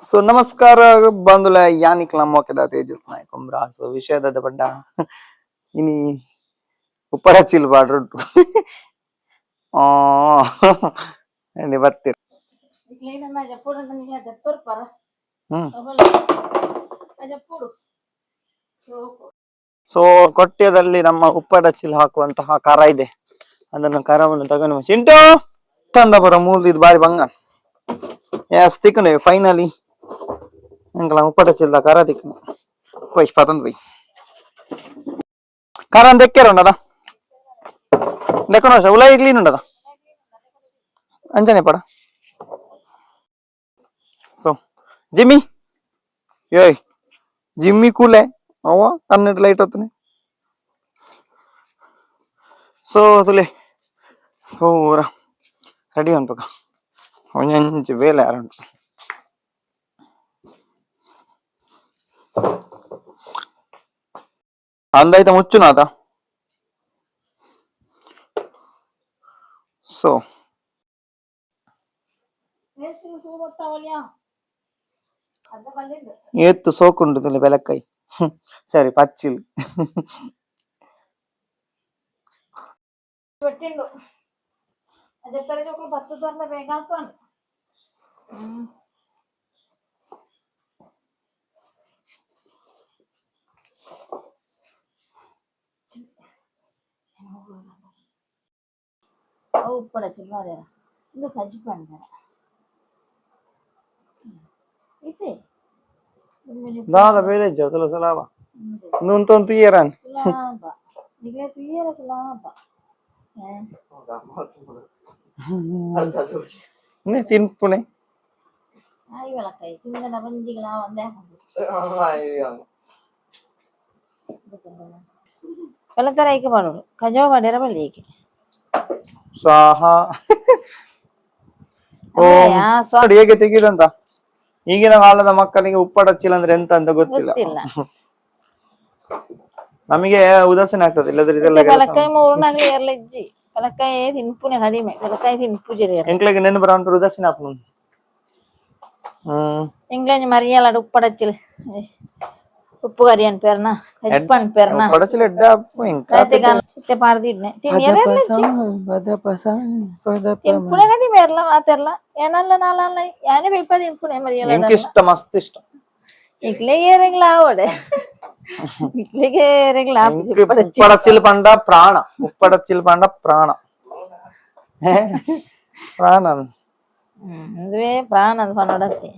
So ನಮಸ್ಕಾರ ಬಂಧುಲ, ಯಾನಿಕ್ಲ ಮೊಕೆದ Tejas Nayak umbra. ಸೊ ವಿಷಯದ ಪಂಡ ಇನಿ ಉಪ್ಪರಚಿಲ್ ಪಾಡ್ರುಂಟು ಇಂದು ಬತ್ತೀರ್. ಹ್ಮ್ ಸೊ ಕೊಟ್ಯದಲ್ಲಿ ನಮ್ಮ ಉಪ್ಪಡಚಿಲ್ ಹಾಕುವಂತಹ ಕರ ಇದೆ. ಅದನ್ನು ಕರವನ್ನು ತಗೊಂಡು ಚಿಂಟು ತಂದಪುರ ಮೂಲ ಇದು ಬಾರಿ ಬಂಗ. ಎಸ್, ತಿಕ್ಕುಂಡು ಫೈನಲಿ ಎಂಕಲ ಉಪ್ಪಡಚಿಲ್ದ ಕರ ತಿಕ್ಕುಂಡು. ಪೊಯ್ ಪತಂದು ಪೊಯ್ ಕರ ದೆಕ್ಕೆರ ಉಂಡದ ದೆಕ್ಕುನ ಉಲಾಯಿ ಕ್ಲೀನ್ ಉಂಡದ ಅಂಚನೆ ಪಡ. ಸೊ ಜಿಮ್ಮಿ, ಏಯ್ ಜಿಮ್ಮಿ ಕೂಲೆ ಅವ ಕನ್ನಡ ಲೈಟ್ ಹೊತ್ತನೆ. ಸೊ ತುಲೆ ಪೂರ ರೆಡಿ ಅನ್ಪಕ ಒಂಜೊಂಜಿ ಬೇಲೆ ಯಾರುಂಟು. ಅಂದಾಯ್ತ ಮುಚ್ಚುನಾತ. ಸೊ ಏತ್ತು ಸೋಕುಂಡು ತುಲೆ ಬೆಲಕ್ಕೈ ಸರಿ ಪಚ್ಚಿಲ್. పెట్టిండు చెప్పారు ఒకరు బస్సు ద్వారా వేగాతో. ಉಪ್ಪಡ ಚಿಲ್ವಾಡ್ಯಾರ ಇದು ಕಜ್ಜಿ ಪಂಡಾರ ಇತ್ತೆ. ದಾದ ಬೇಲೆ ಜೊತೆಲ ಸಲಾವ ನುಂತೊಂದು ತುಯ್ಯರಾನ್. ಸುಲಾಭ ನಿಗಲೇ ತುಯ್ಯರ ಸುಲಾಭ. ತಿನ್ಪುಣೆ. ಆಯಿ ಬೆಳಕಾಯಿ ತಿಂದನ ಬಂಜಿಗಳ ಒಂದೇ. ಪೆಲತರ ಐಕೆ ಮಾಡೋಡು ಕಜಾವ್ ಮಾಡ್ಯಾರ ಬಳ್ಳಿ ಐಕೆ. ಸ್ವಾಹ ಓಂ. ನೋಡಿ ಹೇಗೆ ತೆಗೆಯುದಂತ. ಈಗಿನ ಕಾಲದ ಮಕ್ಕಳಿಗೆ ಉಪ್ಪಡಚ್ಚಿಲ್ಲ ಅಂದ್ರೆ ಎಂತ ಅಂತ ಗೊತ್ತಿಲ್ಲ. ಗೊತ್ತಿಲ್ಲ. ನಮಗೆ ಉದಾಸೀನ ಆಗ್ತದೆ, ಇಲ್ಲದ್ರೆ ಇದೆಲ್ಲ ಕೆಲಸ. ಪಲಕಾಯಿ ಮೂರು ನಾಲ್ಕು ಎರ್ಲಜ್ಜಿ ಪಲಕಾಯಿ ತಿನ್ಪುನೆ ಕಡಿಮೆ, ಪಲಕಾಯಿ ತಿನ್ಪುಜಿರಿ. ಎಂಕ್ಲೆಗ್ ನೆನಪು ಬರ ಉದಾಸೀನ ಆಪುಂಡು. ಹ್ಮ್. ಇಂಗ್ಲೇಜ್ ಮರಿಯಲಾಡು ಉಪ್ಪಡಚ್ಚಿಲ್ ಉಪ್ಪು ಕರಿ ಅನ್ಪೇರ್ನ, ಕಜ್ಪ ಅನ್ಪೇರ್ನ. ಉಪ್ಪಡಚ್ಚಿಲ್ ಎಡ್ಡ ಇಂಕ. ಇತ್ತೆ ಪಾಡ್ದಿಡ್ನೆ ತಿನ್ಯರೆ. ತಿನ್ಪುನೆ ಕಡಿಮೆ ಎರ್ಲ ಮಾತೆರ್ಲ ಏನಲ್ಲ ನಾಲಲ್ಲ ಯಾನೇ ಬೇಪ ತಿನ್ಪುನೆ ಮರಿಯಲಾಡ. ಎಂಕ್ ಇಷ್ಟ, ಮಸ್ತ್ ಇಷ್ಟ. ಇಕ್ಲೆ ಏರೆಗ್ಲ ಆವಡೆ ಇಕ್ಲೆಗೆ ಏರೆಗ್ಲ. ಎಂಕ್ ಉಪ್ಪಡಚ್ಚಿಲ್ ಪಂಡ ಪ್ರಾಣ, ಉಪ್ಪಡಚ್ಚಿಲ್ ಪಂಡ ಪ್ರಾಣ ಪ್ರಾಣ. ಅದುವೇ ಪ್ರಾಣ ಅದು ಪನ್ನೊಡತ್ತೆ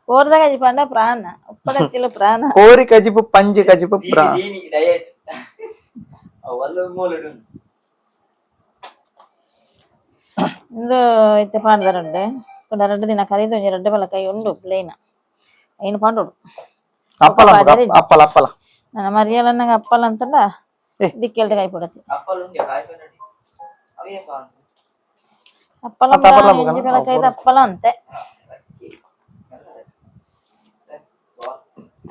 ಕೋರ್ದ ಕಜಿ ಪಂಡ ಪ್ರಾಣ, ಉಪ್ಪಡಚ್ಚಿಲ್ ಪ್ರಾಣ. ಕೋರಿ ಕಜಿಪು ಪಂಜಿ ಕಜಿಪು ಪ್ರಾಣ. ಡಯಟ್ ಅವಲ್ಲ ಮೂಲೆಡು. ಇಂದು ಇತ್ತೆ ಪಾಡ್ದರಡ್ಡೆ ಕುಡ ರಡ್ಡು ದಿನ ಕರಿದು ಒಂಜಿ ರಡ್ಡೆ ಬಲಕೈ ಉಂಡು ಪ್ಲೇನ ಐನು ಪಾಡೋಡು. ಅಪ್ಪಲ ಅಪ್ಪಲ ಅಪ್ಪಲ. ನನ್ನ ಮರಿಯಲನ್ನಾಗ ಅಪ್ಪಲ ಅಂತಂದ ದಿಕ್ಕೆಲ್ದ ಕಾಯಿ ಪಡತಿ. ಅಪ್ಪಲ್ ಉಂಡೆ ಕಾಯ್ಪನಡಿ ಅವೇ ಬಾ ಅಂತ. ಅಪ್ಪಲ ಒಂಜಿ ಬೆಲಕೈದ ಅಪ್ಪಲ ಅಂತೆ.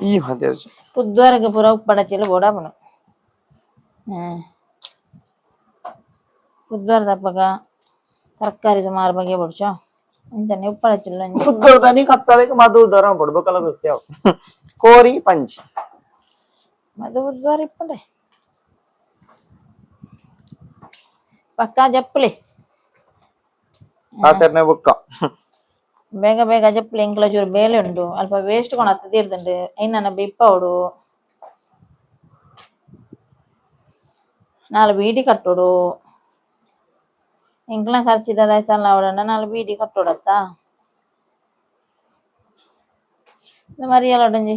ಈ ಮಾತಾಡ್ಸು. ಪುದ್ವಾರಗ ಪೂರ ಉಪ್ಪಡಚಿಲ್ ಬೋಡಾಪುನು. ಪುದ್ವಾರದ ಹಬ್ಬಗ ತರಕಾರಿ ಸುಮಾರು ಬಗೆ ಬಡ್ಚೋ ಅಂಚನೆ ಉಪ್ಪಡಚಿಲ್ ಒಂಜಿ. ಫುಟ್ಬಾಲ್ ಕತ್ತಲೆಗೆ ಮಧು ದರ ಪಡ್ಬೇಕಲ್ಲ ಗುಸ್ತಿ ಅವು ಕೋರಿ ಪಂಜಿ. ಮದು ಬುದ್ವಾರ ಇಪ್ಪಂಡೆ ಪಕ್ಕಾ ಜಪ್ಪಲಿ. ಆತರನೆ ಬುಕ್ಕ. ಬೇಗ ಬೇಗ ಜಪ್ಪಲಿ, ಎಂಕ್ಲ ಚೂರು ಬೇಲೆ ಉಂಡು, ಅಲ್ಪ ವೇಸ್ಟ್ ಕೊಣತ್ತ ತೀರ್ದುಂಡು ಐನನ ಬಿಪ್ಪವಡು ನಾಲ್ ಬೀಡಿ ಕಟ್ಟೋಡು. ಎಂಕ್ಲ ಖರ್ಚಿದ ಅವಡನ್ನ ನಾಲ್ ಬೀಡಿ ಕಟ್ಟೋಡತ್ತ ಮರಿಯಲೊಡಂಜಿ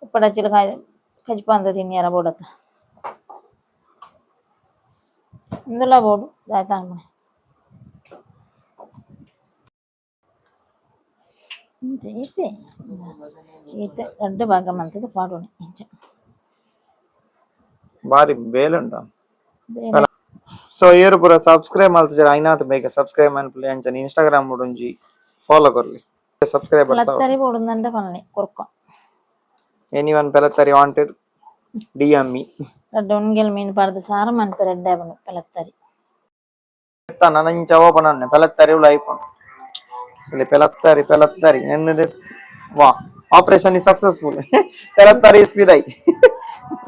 ಉಪ್ಪಡಚಿಲ್ ಕಾಯ್ ಕಜ್ಪಂದ ತಿನ್ನಿಯರ ಬೋಡತ್ತ ಇಂದುಲ ಬೋಡು ದಾಯ್ತಾಂಗ್ಮನೆ ಇಂಚ ಇತ್ತೆ ಇತ್ತೆ ರಡ್ಡು ಭಾಗ ಮಂತದ ಪಾಡೋಣೆ ಇಂಚ. ಬಾರಿ ಬೇಲೆ ಉಂಟು. ಸೊ ಏರು ಪೂರ ಸಬ್ಸ್ಕ್ರೈಬ್ ಮಲ್ತಜರ ಐನಾತ್ ಬೇಗ ಸಬ್ಸ್ಕ್ರೈಬ್ ಮನ್ಪುಲೆ. ಅಂಚನೆ ಇನ್ಸ್ಟಾಗ್ರಾಮ್ ಉಂಜಿ ಫಾಲೋ ಕೊರ್ಲಿ ಸಬ್ಸ್ಕ್ರೈಬರ್ಸ್. ಪಲತ್ತರಿ ಬೋಡುಂದಂಡ ಪನ್ಲೆ ಕೊರ್ಕ. ಎನಿವನ್ ಪೆಲತ್ತರಿ wanted, DM me. ರಡ್ಡು ಉಣ್ಗೆಲ್ ಮೀನು ಪಾಡ್ದು ಸಾರು ಮನ್ಪೆ ರೆಡ್ಡೆ ಆಪುಂಡು ಪೆಲತ್ತರಿ. ನಂಚ ಓಪನ್ ಅನ್ನೆ ಪೆಲತ್ತರಿ ಲೈಫ್ ಸಲಿ ಪೆಲತ್ತರಿ ಪೆಲತ್ತರಿ ಎನ್ನದೆ. ವಾ, ಆಪರೇಷನ್ ಸಕ್ಸಸ್ಫುಲ್. ಪೆಲತ್ತಾರಿ ಇಸ್ಪಿದಾಯಿ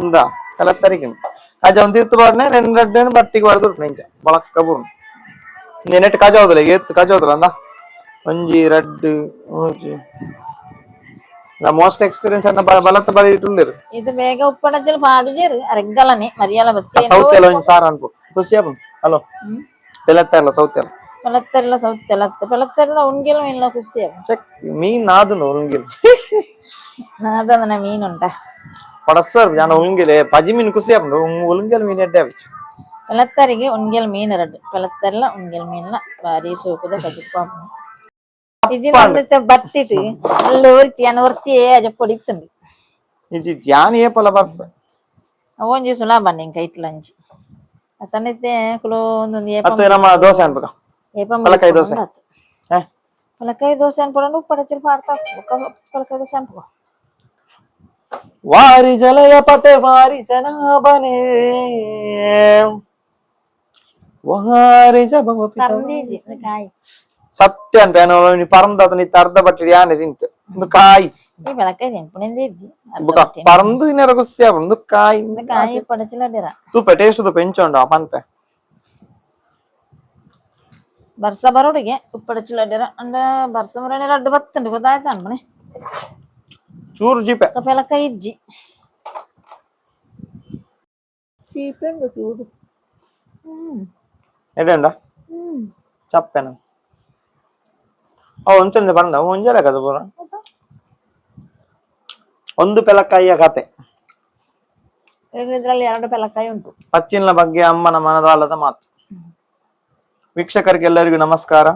ಇಂದ ಪೆಲತ್ತಾರಿಗೆ ಕಜ ಒಂದು ತಿರ್ತು ಬಾಡ್ನೆ రెండు ರಡ್ಡೇನು ಬಟ್ಟಿಗೆ ಬಡ್ದು ಇಂಚ ಬಳಕ್ಕ ಬೂರ್ನು. ನೆನೆಟ್ ಕಜ ಹೋದಲ್ಲ, ಏತ್ ಕಜ ಹೋದಲ್ಲ ಅಂದ. ಒಂಜಿ ರಡ್ಡು ಮೂಜಿ. ಮೋಸ್ಟ್ ಎಕ್ಸ್ಪೀರಿಯನ್ಸ್ ಅನ್ನ ಬಲತ್ತ ಬಳಿ ಇಟ್ಟುಳ್ಳೇರು. ಇದು ಬೇಗ ಉಪ್ಪಡಚ್ಚಲು ಪಾಡುಜೇರು ಅರೆಗ್ಗಲನೆ ಮರಿಯಲ ಬತ್ತಿ. ಸೌತ್ ಎಲ್ಲ ಒಂಜಿ ಸಾರ ಅನ್ಪು ಖುಷಿ ಆಪುಂಡು. ಹಲೋ, ಪೆಲತ್ತಾರಲ್ಲ ಸೌತ್ ಎಲ್ಲ. ಪೆಲತ್ತರಿಲ್ಲ ಸೌತ್ ಎಲ್ಲ ಅತ್ತೆ. ಪೆಲತ್ತರಿಲ್ಲ ಉಣ್ಗೆಲ ಇಲ್ಲ, ಖುಷಿ ಆಪುಂಡು. ಚೆಕ್ ಮೀನ್ ನಾದುನು ಉಂಗಿಲ್. ನಾದನ ಮೀನುಂಟ. ಪಡಸರ್ ಜಾನ ಉಂಗಿಲೆ ಪಜಿ ಮೀನ್ ಖುಷಿ ಆಪುಂಡು. ಉಂಗಿಲ್ ಮೀನ್ ಎಡ್ಡೆ ಆಪಿಚ್. ಪೆಲತ್ತರಿಗೆ ಉಣ್ಗೆಲ್ ಮೀನ್ ರಡ್ಡು. ಪೆಲತ್ತರಿಲ್ಲ ಉಣ್ಗೆಲ್ ಮೀನ್ಲ ಬಾರಿ ಸೋಕುದ ಕಜಿಪ್ಪು ಆಪುಂಡು. ಇಜಿನ ಬಟ್ಟಿಟ್ ಅಲ್ಲಿ ಒರ್ತಿ ಅನ್ನ ಒರ್ತಿಯೇ ಅಜ ಪೊಡಿತ್ತುಂಡು. ಇಜಿ ಜಾನ್ ಏಪಲ ಬರ್ಪೆ. ಅವೊಂಜಿ ಸುಲಭ ನಿಂಕ ಇಟ್ಲಂಚಿ ಅತನಿತ್ತೆ ಕುಲು ಒಂದೊಂದು ಏಪ. ಅತ್ತೆ ನಮ್ಮ ದೋಸೆ ಅನ್ಬೇಕ. ಏಪ. ಪಲಕಾಯಿ ದೋಸೆ. ಹಾ. ಪಲಕಾಯಿ ದೋಸೆ ಅನ್ಪಡಂಡು ಉಪ್ಪಡಚ್ಚಲು ಪಾಡ್ತಾ ಬೊಕ್ಕ ಪಲಕಾಯಿ ದೋಸೆ ಅನ್ಪುವ. ವಾರಿ ಜಲಯ ಪತೆ ವಾರಿ ಜನಾಭನೆ ವಾರಿ ಜಬವ ಪಿತ. ಪರಂದೀಜಿ ಇದು ಕಾಯಿ. ಸತ್ಯ ಅನ್ಪೆ ಪರಂದ ನಿತ್ತ ಅರ್ಧ ಬಟ್ಟಿ ಯಾನೆ ತಿಂತು ಒಂದು ಕಾಯಿ. ಈ ಪಲಕಾಯಿ ತಿನ್ಪುಣಿಂದ ಇದ್ದಿ. ಬೊಕ ಪರಂದು ತಿನ್ನರ ಖುಷಿ ಆಪುಂಡು ಒಂದು ಕಾಯಿ. ಕಾಯಿ ಪಡಚಲಡಿರ. ತೂಪೆ ಟೇಸ್ಟ್ ತೂಪೆ ಎಂಚ ಉಂಡು ಪನ್ಪೆ. ಬರ್ಸ ಬರೋಡಿಗೆ ಉಪ್ಪಡಚಲಡಿರ ಅಂಡ ಬರ್ಸ ಬರೋಣಿ ರಡ್ಡು ಬತ್ತುಂಡು ಗೊತ್ತಾಯ್ತ ಅನ್ಪಣೆ. ಚೂರು ಜಿಪೆ. ಪೆಲಕಾಯಿ ಇಜ್ಜಿ, ಚೀಪೆ ಉಂಡು ಚೂರು. ಎಡ್ಡೆ ಉಂಡ. ಚಪ್ಪೆನ ಅವು ಒಂಚೊಂದು ಪರಂದ ಒಂಜರೆ ಕದ ಪೂರ ಒಂದು ಪೆಲಕಾಯಿಯ ಕತೆ. ಇದರಲ್ಲಿ ಎರಡು ಪೆಲಕಾಯಿ ಉಂಟು. ಪಚ್ಚಿನ ಬಗ್ಗೆ ಅಮ್ಮನ ಮನದಾಳದ ಮಾತು. ವೀಕ್ಷಕರಿಗೆಲ್ಲರಿಗೂ ನಮಸ್ಕಾರ.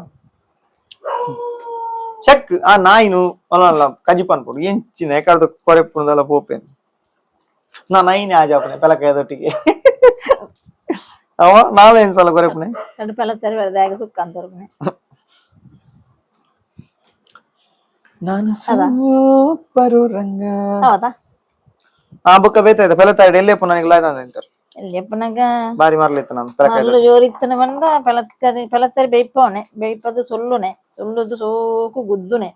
ಚೆಕ್ ಆ ನಾಯಿನು ಅಲ್ಲ ಕಜಿಪ್ ಅನ್ಪುಡು ಎಂಚಿನ ಎಕರ್ದ ಕೊರೆಪ್ಪುನದಲ್ಲ ಪೋಪೇನು ನಾ ನೈನೆ ಆಜಾಪನೆ ಪೆಲಕಾಯದೊಟ್ಟಿಗೆ ಅವ ನಾಳೆ ಸಲ ಕೊರೆಪ್ಪುನೆ. ಎರಡು ಪೆಲತ್ತರಿ ಬೆಳೆದಾಗ ಸುಕ್ಕ ಅಂತ. ನಾನು ಸೂಪರು ರಂಗ. ಹೌದಾ? ಆ ಬುಕ್ಕ ಬೇತಾಯ್ತ ಪೆಲತಾಯ್ಡು ಎಲ್ಲೇ ನನಗೆ ಲಾಯ್ದ ಅಂತಾರೆ. ಎಲ್ಲಿ ಎಪ್ಪನಾಗ. ಬಾರಿ ಮಾರ್ಲಿತ್ತು ನಾನು ಪೆಲಕಾಯ್ದ. ಮಲ್ಲು ಜೋರಿತ್ತನ ಬಂದ ಪೆಲತ್ತರಿ ಪೆಲತ್ತರಿ ಬೇಯ್ಪವನೆ ಬೇಯ್ಪದು ಸೊಲ್ಲುನೆ ಸೊಲ್ಲುದು ಸೋಕು ಗುದ್ದುನೆ.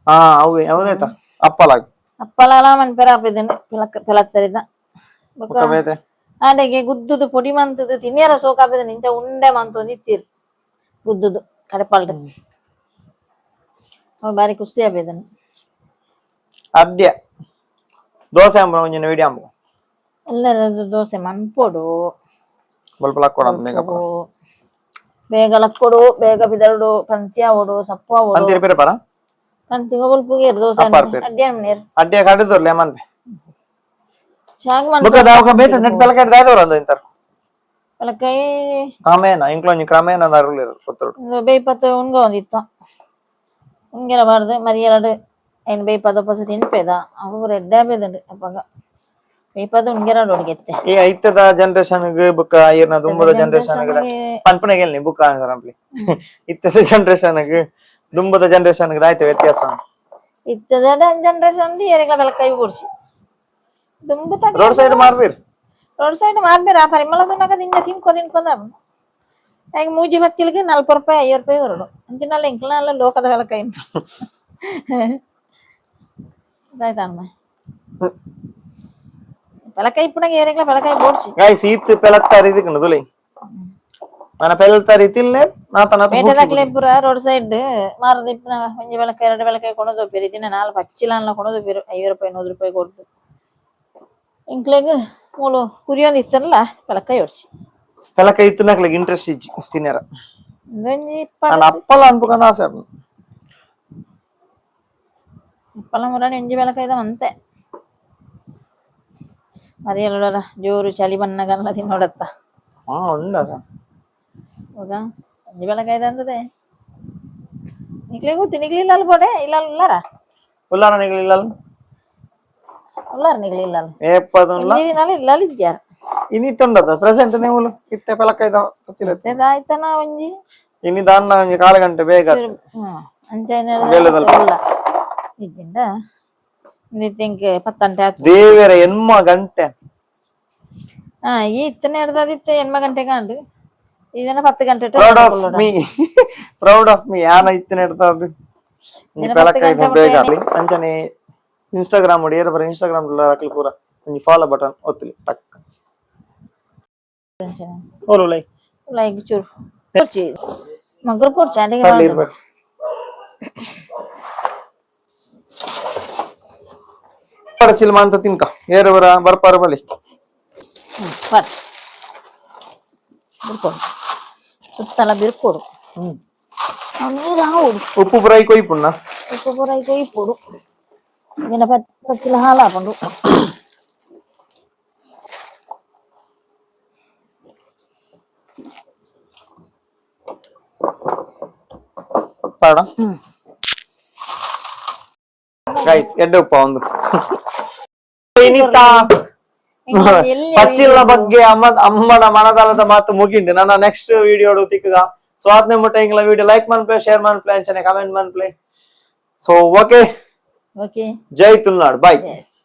ಹಾ, ಹೌದು ಹೌದಾಯ್ತಾ ಅಪ್ಪಲಾಗ. ಅಪ್ಪಲಾಲ ಮನ್ಪೆರ ಆಪಿದನೆ ಪೆಲಕ್ಕ ಪೆಲತ್ತರಿದ ಬೊಕ್ಕ. ಬುಕ್ಕ ಬೇತೆ. ಆಡೆಗೆ ಗುದ್ದುದು ಪೊಡಿ ಮಂತದು ತಿನ್ಯರ ಸೋಕಾಪಿದ ಇಂಚ ಉಂಡೆ ಮಂತೊಂದು ಇತ್ತೀರು ಗುದ್ದುದು ಕಡೆಪಾಲ್ಡ್ ಅವ್ ಬಾರಿ ಖುಷಿ ಆಪಿದನೆ. ಅಡ್ಯ ದೋಸೆ ಅಂಬ ಒಂಜಿನ ವಿಡಿಯೋ ಅಂಬ. ಎಲ್ಲರದ್ದು ದೋಸೆ ಮನ್ಪೊಡು. ಬಲ್ಪ ಕೊಡ ಮೇಕಪ್. ಬೇಗ ಲಕ್ಕೊಡು, ಬೇಗ ಬಿದರುಡು, ಪಂತಿ ಆವೊಡು, ಸಪ್ಪು ಆವೊಡು. ಅಂತೀರಿ ಪೇರೆ ಪರ. ಪಂತಿ ಬೊಲ್ಪುಗೇರು ದೋಸೆ. ಅಪ್ಪಾರ್. ಅಡ್ಡೆ ನೀರು. ಅಡ್ಡಿಯ ಕಡಿದೋರ್ಲೆ ಮನ್ಪೆ. ಶಾಗ್ ಮನ್ಪು. ಬುಕ್ಕ ದಾವಕ ಬೇತ ನೆಟ್ ಪೆಲಕಾಯ್ಡು ದಾದವ್ರ ಅಂದ ಇಂತಾರ. ಪಲಕಾಯಿ. ಕ್ರಮೇಣ ಇಂಕ್ಲೊಂಜಿ ಕ್ರಮೇಣ ದಾರುಲೇರು ಕೊತ್ತರುಡು. ಬೇಯ್ಪತ್ತು ಉಣ್ಗ ಒಂದಿತ್ತು ಉಣ್ಗೆಲ ಬಾರ್ದು ಮರಿಯಲಡು ಐನ್ ಬೇಯ್ಪದ ಪಸ ತಿನ್ಪೇದ ಅವು ರೆಡ್ಡೆ ಆಪೇದುಂಡು ಅಪಗ ಬೇಯ್ಪದ ಉಣ್ಗೆರಡು ಅಡುಗೆತ್ತೆ. ಈ ಐತದ ಜನರೇಷನ್ ಬುಕ್ಕ ಈರ್ನ ದುಂಬದ ಜನರೇಷನ್ ಪನ್ಪನೆ ಗೆಲ್ನಿ ಬುಕ್ಕ ಆನ್ಸರ್ ಅಂಪ್ಲಿ. ಇತ್ತದ ಜನರೇಷನ್ ದುಂಬದ ಜನರೇಷನ್ ಆಯ್ತು ವ್ಯತ್ಯಾಸ. ಇತ್ತದ ಜನರೇಷನ್ ಏರಿಗ ಬೆಳಕಾಯಿ ಬೋಡ್ಸಿ ದುಂಬು ತಗ. ರೋಡ್ ಸೈಡ್ ಮಾರ್ಬೀರ್. ರೋಡ್ ಸೈಡ್ ಮಾರ್ಬೇರ. ಆ ಪರಿಮಳ ತುನಗ ದಿಂಜ ತಿನ್ಕೊ ತಿನ್ಕೊಂದ ಈಗ ಮೂಜಿ ಬಚ್ಚಿಲ್ಗೆ 40 ರೂಪಾಯಿ 50 ರೂಪಾಯಿ ಹೊರಡು ಅಂಚಿನಲ್ಲ ಇಂಕ್ಲಲ್ಲ ಲೋಕದ ಬೆಳಕಾಯಿ ಆಯ್ತಾ ಅಮ್ಮ. ಬೆಳಕಾಯಿ ಇಪ್ಪುನಾಗ ಏರಿಗ್ಲ ಬೆಳಕಾಯಿ ಬೋಡ್ಸಿ. ಗಾಯ್ಸ್, ಈತ್ ಪೆಲತ್ತಾರ ಇದಕ್ಕೆ ದುಲೈ ನನ್ನ ಪೆಲತ್ತಾರ ಇತ್ತಿಲ್ಲೆ ನಾತ ನಾತ. ಪೇಟೆದಾಕ್ಲೆ ಪೂರ ರೋಡ್ ಸೈಡ್ ಮಾರದ ಇಪ್ಪುನ ಒಂಜಿ ಬೆಳಕಾಯಿ ಎರಡು ಬೆಳಕಾಯಿ ಕೊಡೋದು ಬೇರೆ ದಿನ ನಾಲ್ ಪಚ್ಚಿಲಾನ್ಲ ಕೊಡೋದು ಬೇರೆ 50 ರೂಪಾಯಿ 100 ರೂಪಾಯಿ ಕೊಡ್ದು ಇಂಕ್ಲೆಗ್ ಮೂಲು ಕುರಿಯೊಂದು ಇತ್ತಲ್ಲ ಬೆಳಕಾಯಿ ಹೊಡ್ಸಿ. ಪೆಲಕಾಯಿ ಇತ್ತಿನಕ್ಲೆಗ್ ಇಂಟ್ರೆಸ್ಟ್ ಇಜ್ಜಿ ತಿನ್ಯರ. ಒಂಜಿ ನನ್ನ ಅಪ್ಪಲ ಅನ್ಪುಕಂದ ಆಸೆ ಆಪುಂಡು. ಇಪ್ಪಲ ಮುರಾಣಿ ಒಂಜಿ ಬೆಳಕಾಯ್ದ ಮಂತೆ ಮರಿಯಲ್ಲೋಡ ಜೋರು ಚಳಿ ಬನ್ನಗಲ್ಲ ತಿನ್ನೋಡತ್ತ. ಹಾ, ಉಂಡ. ಹೌದಾ, ಒಂಜಿ ಬೆಳಕಾಯ್ದ ಅಂತದೆ ನಿಕ್ಲೆ ಗೊತ್ತು ನಿಕ್ಲಿ ಇಲ್ಲ ಬೋಡೆ ಇಲ್ಲ ಉಲ್ಲಾರ. ಉಲ್ಲಾರ ನಿಗ್ಲಿಲ್ಲ. ಉಲ್ಲಾರ ನಿಕ್ಲಿ ಇಲ್ಲ. ಏಪದುಲ್ಲ. ಒಂಜಿ ದಿನ ಇಲ್ಲ ಇಜ್ಜಾರ. ಇನಿ ತುಂಡದ ಪ್ರೆಸೆಂಟ್ ನೀವು ಇತ್ತೆ ಪೆಲಕಾಯ್ದ ಪಚ್ಚಿಲ. ಆಯ್ತನ ಒಂಜಿ. ಇನಿ ದಾನ್ನ ಒಂಜಿ ಕಾಲು ಗಂಟೆ ಬೇಗ ಆತು. ಅಂಚನೆ. ಬೇಲೆದಲ್ಪ. ಉಲ್ಲ ಇಜ್ಜಿಂಡ ಇಂಕ್ ಪತ್ತಂಟೆ ಆತು. ದೇವರ ಎನ್ಮ ಗಂಟೆ. ಹಾ, ಈ ಇತ್ತನೆ ಹಿಡ್ದದಿತ್ತೆ ಎಣ್ಮ ಗಂಟೆ ಕಾಂಡು ಇದನ್ನ 10 ಗಂಟೆ. Proud of me, proud of me. ಯಾನ ಇತ್ತಿನ ಇಡ್ತದು ಪೆಲಕಾಯ್ದ ಬೇಗ ಆಗ್ಲಿ. ಅಂಚನೆ. ಇನ್ಸ್ಟಾಗ್ರಾಮ್ ಏರ ಬರ ಇನ್ಸ್ಟಾಗ್ರಾಮ್ ಅಕ್ಲು ಪೂರ ಒಂಜಿ ಫಾಲೋ ಬಟನ್ ಒತ್ತಲಿ ಟಕ್. ಓಲು ಲೈ. ಲೈಕ್ ಚೂರು ಪೊರ್ಚಿ ಮಗ್ರು ಪೊರ್ಚಿ ಅಡಿಗೆ. ಬರ್ಲಿ, ಇರ್ಬೇಕು. ಚಿಲ್ ಮಾಂತ ತಿನ್ಕ, ಏರ ಬರ ಬರ್ಪಾರ ಬಲಿ. ಬರ್ ಬಿರ್ಕೊಡು, ಸುತ್ತಲ ಬಿರ್ಕೊಡು. ನೀರು ಹಾವುಡು. ಉಪ್ಪು ಪುರಾಯಿ ಕೊಯ್ಪುಣ್ಣ. ಉಪ್ಪು ಪೂರ ಕೊಯ್ಪೊಡು. ದಿನ ಪಚ್ಚಿಲ ಹಾಲು ಹಾಕೊಂಡು. ಪಾಡ ಗೈಸ್, ಎಡ್ಡೆ ಉಪ್ಪ ಒಂದು ಇನಿತಾ ಪಚ್ಚಿಲ್ನ ಬಗ್ಗೆ ಅಮ್ಮ ಅಮ್ಮನ ಮನದಾಲದ ಮಾತು ಮುಗಿಂಡು. ನನ್ನ ನೆಕ್ಸ್ಟ್ ವಿಡಿಯೋ ತಿಕ್ಕಗ. ಸೊ ಆದ್ನೆ ಮುಟ್ಟ ಇಂಗ್ಲ ವಿಡಿಯೋ ಲೈಕ್ ಮನ್ಪ್ಲೆ, ಶೇರ್ ಮನ್ಪ್ಲೆ, ಅಂಚನೆ comment ಮನ್ಪ್ಲೆ. So okay. Okay. Jai Tulunadu, bye. S.